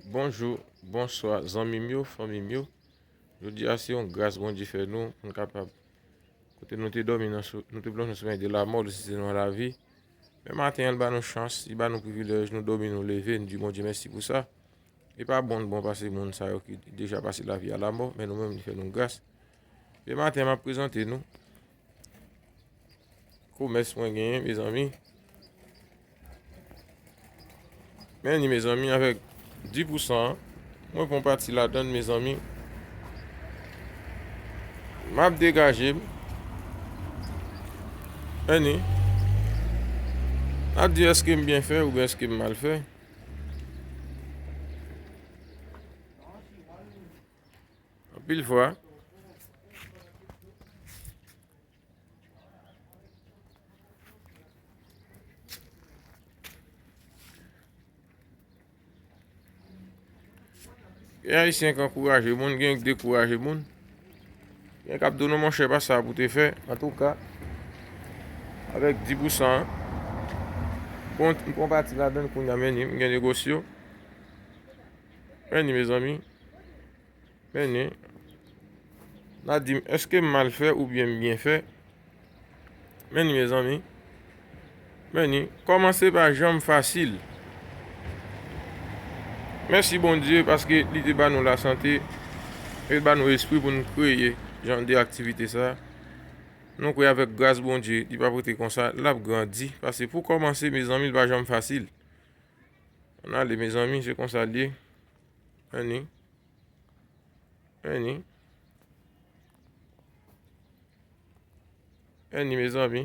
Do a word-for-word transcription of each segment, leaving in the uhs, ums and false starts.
Bonjou, bonswa, zanmi m yo, fanmi m yo. Jodi a, se yon gras Bondye fè nou pou n kapab, kote nou te dòmi nan so-, nou te plonje nan somèy de lamò, resisite nou a lavi. Men maten an, l ba nou chans, li ba nou privilèj, nou dòmi, nou leve, n di Bondye mèsi pou sa. Li pa bon, bon pase moun sa yo ki deja pase lavi a lamò, men nou menm, li fè nou gras. Men maten an, m ap prezante nou komès mwen genyen, mezanmi. Men ni, mezanmi, avèk dis pousan an, mwen pran pati ladan l, mezanmi. M ap degaje m. Men ni. N ap di èske m byen fè oubyen èske m mal fè. Anpil fwa. Gen Ayisyen k ankouraje moun, gen k dekouraje moun. Gen k ap di w non, monchè, pa sa pou te fè. Antouka, avèk dis pousan an, bon, m pran pati ladan l kounye a, men ni, m gen negosyo. Men ni, mezanmi. Men ni. N a di m, èske m mal fè oubyen m byen fè? Men ni, mezanmi. Men ni, kòmanse pa janm fasil. Mèsi Bondye paske li te ba nou lasante, li ba nou espri pou n kreye jan de aktivite sa. Nou kwè avèk gras Bondye, li p ap rete konsa, l ap grandi. Paske pou kòmanse, mezanmi, li pa janm fasil. Ann ale, mezanmi, se konsa l ye. Men ni. Men ni. Men ni, mezanmi.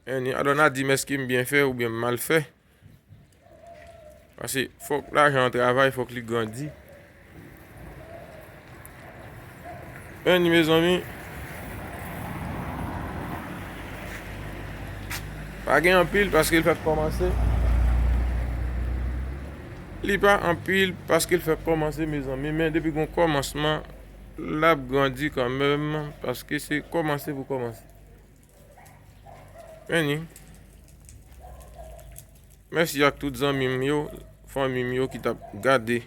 Men ni. Alò, n a di m èske m byen fè oubyen m mal fè. Paske fòk lajan an travay, fòk li grandi. Men ni, mezanmi. Pa gen anpil paske l fèk kòmanse. Li pa anpil paske l fèk kòmanse, mezanmi, men depi gon kòmansman, l ap grandi kanmenm, paske se kòmanse pou kòmanse. Men ni. Mèsi ak tout zanmi m yo, fanmi m yo ki t ap gade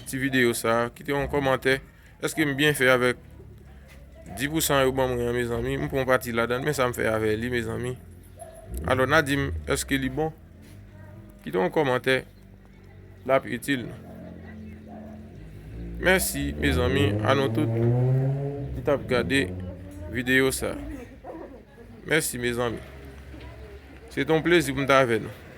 ti videyo sa a. Kite yon kòmantè. Èske m byen fè avèk dis pousan yo ban mwen an, mezanmi? M pran pati ladan l, men sa m fè avè li, mezanmi. Alò, n a di m, èske li bon? Kite yon kòmantè. L ap itil nou. Mèsi, mezanmi, a nou tout ki t ap gade videyo sa a. Mèsi, mezanmi. Se te yon plezi pou m t avè nou.